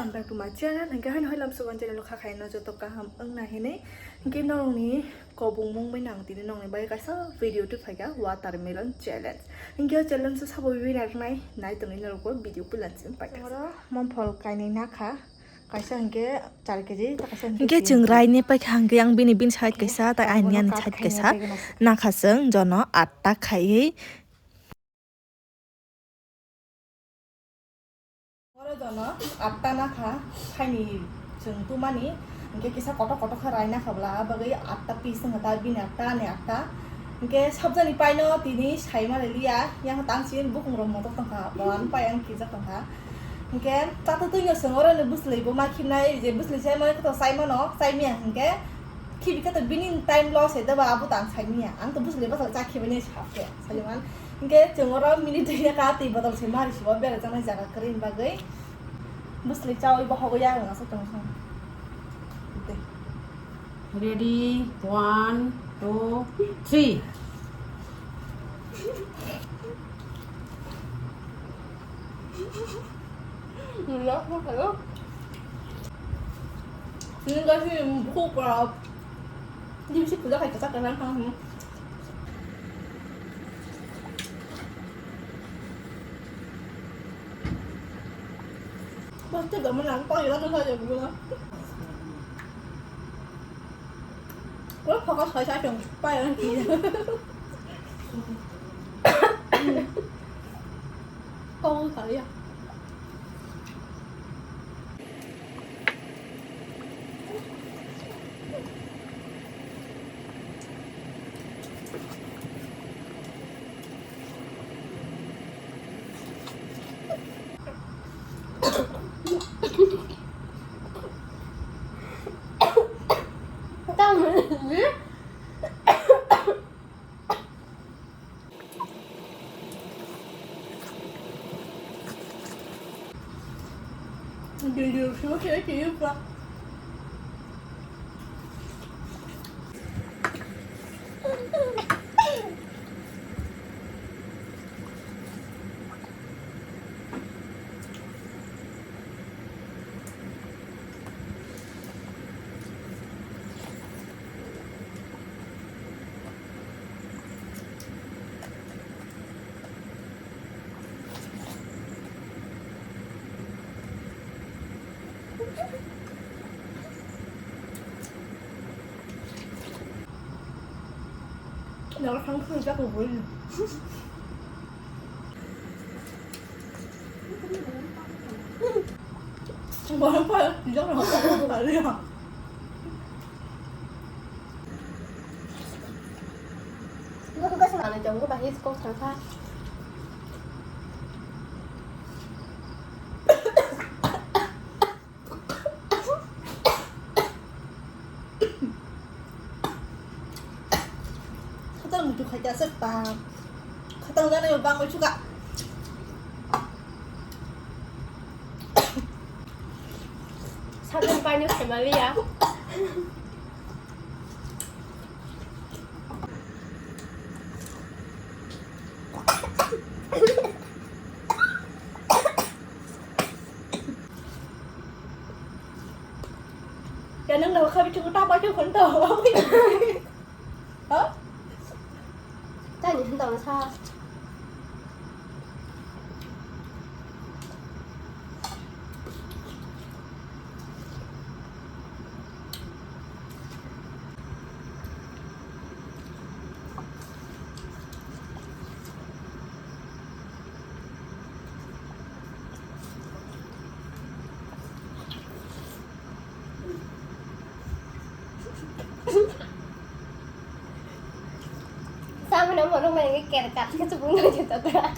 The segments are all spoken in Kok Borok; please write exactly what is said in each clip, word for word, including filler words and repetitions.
Welcome back to my channel. Hingke haino hai lamsogo ang channel kha khaino joto kaham wngna hinwi. Hingke norokni kobong mung bai nang tini nongni bai kaisa video twi phaikha watermelon challenge. Hingke o challenge o sabo winner wngnai nai tongwi norokbo video puila chini paikha. Oro momphol kainwi nakha. Kaisa hingke char keji, ta kaisa hingke Hingke tin chwng keji. Raini paikha hingke ang bini, bini side kaisa, ta aini, ani side kaisa. Nakha chwng jono atta khaiwi. Oro jono atta nakha, khaini chwng tumani, hingke kisa kotor kotor khe raina khabla, abagwi atta piece wngkha ta, bini atta, ani atta. Hingke sabjani paino tini saima liya, yang tang sini bukung rok motok tongkha, bolan pai ang kijak tongkha. Hingke tato twi no song oro no bwsli bo ma khibnai, je bwsli sai mani koto sai mano, sai miya hingke khibi koto bini time loss hai daba abo tang sai miya, ang to bwsli bwsli cha khibani sabke, saliman. Hingke chwng oro minute twi ka twi botol se mari sibo bera janai jaga kwrwini bagwi bwsli chawi bohogo ya rwna sa tong song. Ready, one, two, three. Hello. Ini kasih buku kalau di sini puja kayak kita kenal kan. Pasti gak menang, kok ya tuh saja dulu. Wah, pokok saya cacung, apa ya? Kau kali ya. Tongo bahai kok thangkha. Khatang muitu khaita aswk ta. Khatang jana yo bangwi suka. Sakang paino khaimaliya. Ya nang daw khabi chungo ta ba chungo ta. Ha? Tani hwn tong sa. Samano morok mai ke kerkat ke chubung nang jeta ta.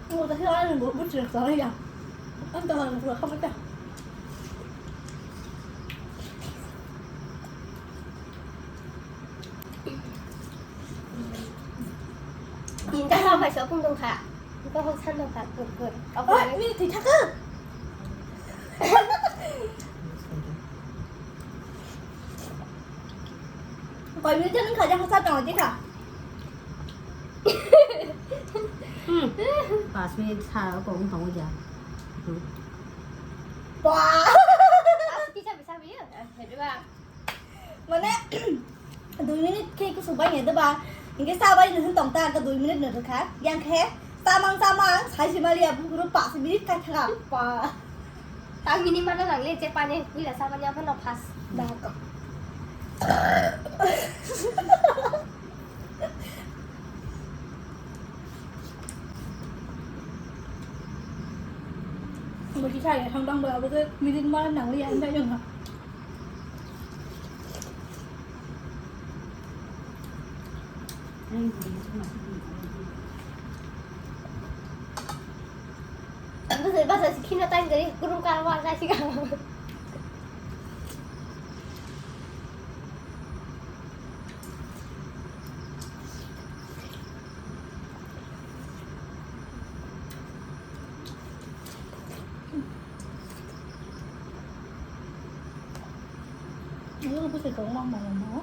Ủa, tao thấy ai là một bữa trưa rồi à? Anh tao là một người không có chồng. Sopung dong kha. Bohok san dong kha, gur gur. Oi, mini twi thaka. Koi minute nang kha, jang sa tong di kha. Hmm. Pas minute sa ko ung tong ja. Hmm. Wah. Pas kita bisa biar. Hedu ba. Mane, dui minute khe kusu bai ne deba. Hingke sa bai nung tong ta, ka dui minute nung rwkha. Yang khe, samang, samang, sai si mali abu guru pas minute kai thaka. Pa. Tang mini mana nang le, je pani, wila sa pani apa no pas. Da ko. Bo si sa ya, thang tang ba, abu ke minute mana nang le, yang da yung ha. Ang gusto ba sa sikino time dari kurung kalwa sa siya. Ano ko sa ko mama mo?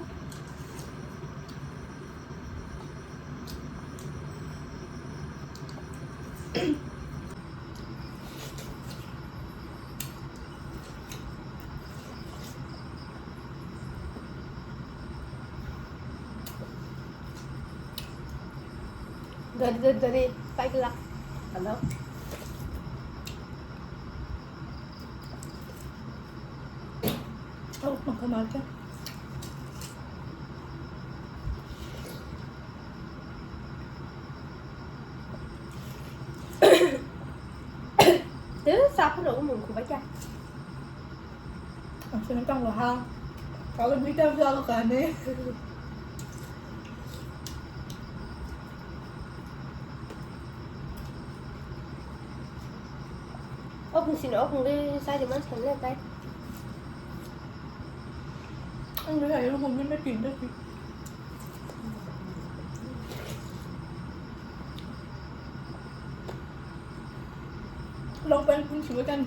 Dari, dari, dari, five lakh. Hello? Oh, makan aja. Tuh, siapa lo umum kubaca? Ang sini tang wahang. Kalau beli tahu aku kane. Oh, kung sini, oh, kung deh, saya di mana sekali, tay? Ang deh, ayo, kung deh, pindah sih. Long pant pun sih kan.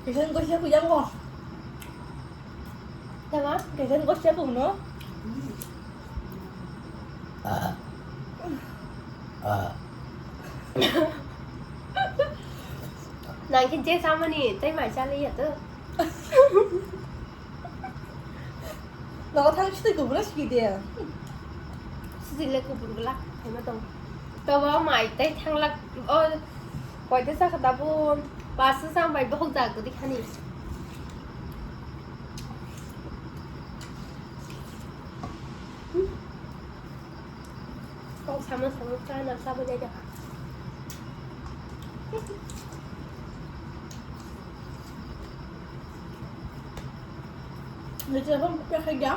Kaisa wngkha se kuyango. Tama? Kaisa wngkha se kuno. Nang khe je samani tei mai chaliya to. Nogo thang sitwi kubura sigi de. Sitwi le kubur glak khaima tong. Tobo mai tei thanglak o koita sakha tabuk bus sam bai bohok jak gudi khani. Kok sama sama ka na sabo de ka. Nito pun pekha ya.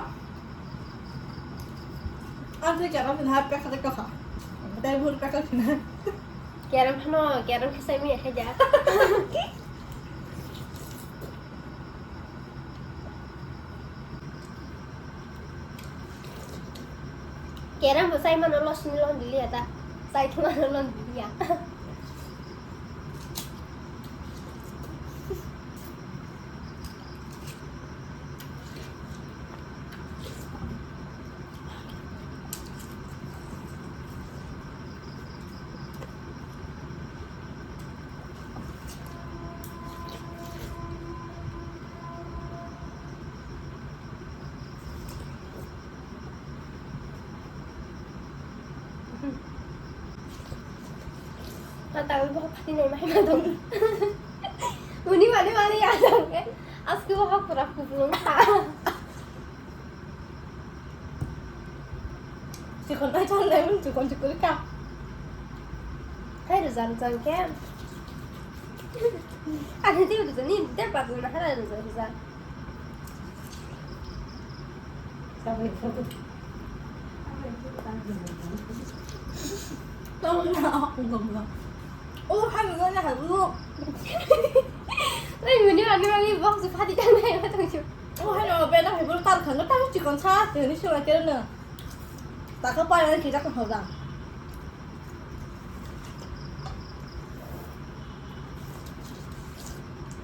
Ang sih kerang pun hap pekha teka ka. Dai bur pekha kena. Kerang hano kerang kisai mi ya ja. Kerang bo sai mano los ni lon dili ya ta. Sai thuma no lon dili ya. Tawi bo khati nai mai ma dong. Uni mani mani ya dong. Aski bo hok pura kupulung kha. Chikon ai chal nai mun chikon chikon ka. Hai rujang jang ke. Ani ti rujang ni de pa na hara rujang rujang. Oh, hai mene hai bu. Ai mene ani ani box phati tang nai ma tong chu. Oh, hai no bena hai bu tar khang ta chikon sa te ni sura ke na. Ta ka pa ni ki ta ka hoga.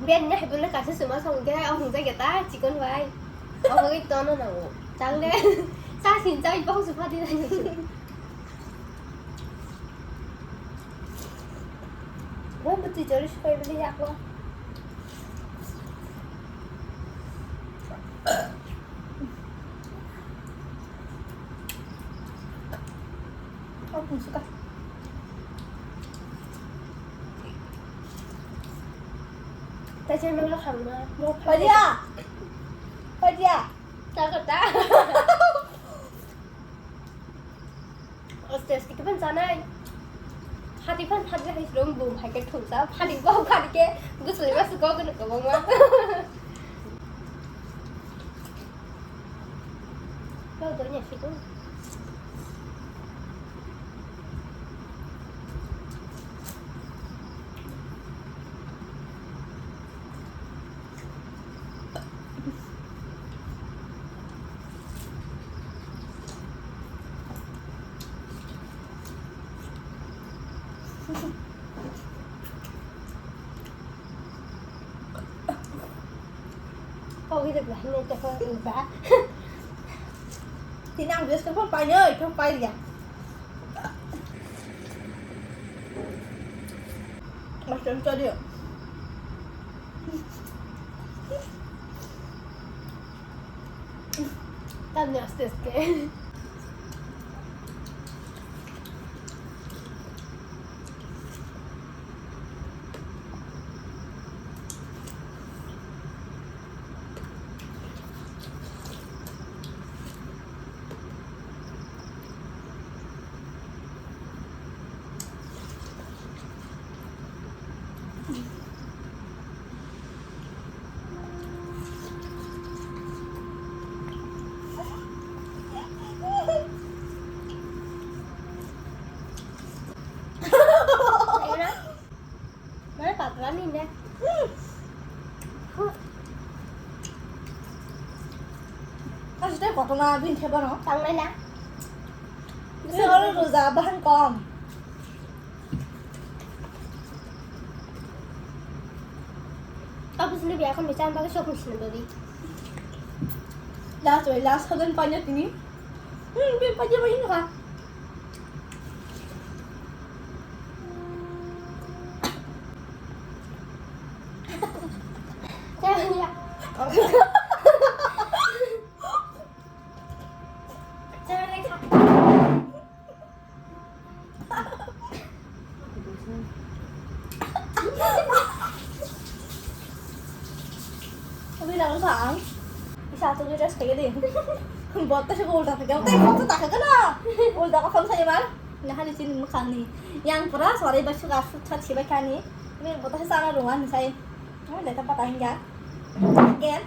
Bian ni hai bu na ka se suma song ke, oh, hung ja ke ta chikon bai. Oh, hoi to no na o. Chang le. Sa sin sa i box phati tang. Bo bwtwi chori swkaiwi yaklo. Oh, pungsuka. Tei chai manglo hamna. Mo phadia. Phadia. Ta kata. Aste aste khe phan chanai. Hati phan hati hai silo bum hai khe thungsa. Hati bo hati khe gusuli ba suko gunu kobong ma. Lo do nya situ. Kau hidup lah ini tekan ubah. Tini ang biasa kau payah, kau payah. Mas, ang sorry. Tanya aste aste. Mana patra ni ne? Kasi tei kotorma bini khe bono. Tangnai na. Bisi oro roja bahan kom. Abusni biya kon bichang bagwi shopping sini dodi. Last way, last hodan panya tini. Hmm, be panya panya ka. Ui, lang sa ang. Isa tu kita sekali deh. Bot tu sih ulta kerja. Tapi bot tu tak kerja lah. Ulta kau kamu saya mar. Nah, di sini muka ni. Yang pura suara basu kasu cat siapa kan ni? Ini bot tu sana ruangan saya. Oh, leta patah enggak. Again.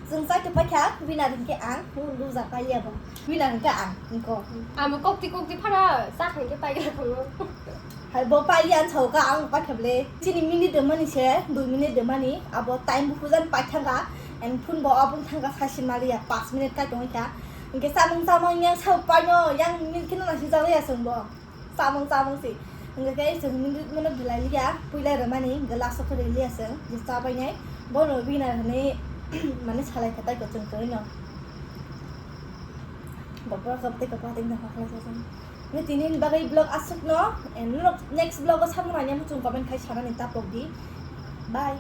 Jwng chai tongpai kha, winner hinkhe ang, loser pai ya bo. Winner hinkhe ang, wngkho. Amo kokti kokti phano chakha hinkhe pai ya tongo. Hai bo pai ya, ang sao kha, ang pai kha bwle. Chini minute rwmani se, dui minute rwmani, abo time buphuru jan pai thangkha, and phone bo off wng thangkha, saisi maliya, panch minute kai tongwi kha. Hinkhe chamung chamung yang sao paino, yang minute kheno nang sijak liya chwng bo. Chamung chamung si. Hingke khe chwng minute mano belai liya, puila rwmani, hingke last o khe rwliya chwng, je chabainai. Bono winner hinwi mane salai kha tei kwchwng kwrwino. Bopra khe tei kwpha tei nokha khlai kha chwng. Hingke tini ni bagwi vlog aswkno, and norok next vlog o samung nai muchung comment khai sanani tapok di. Bye.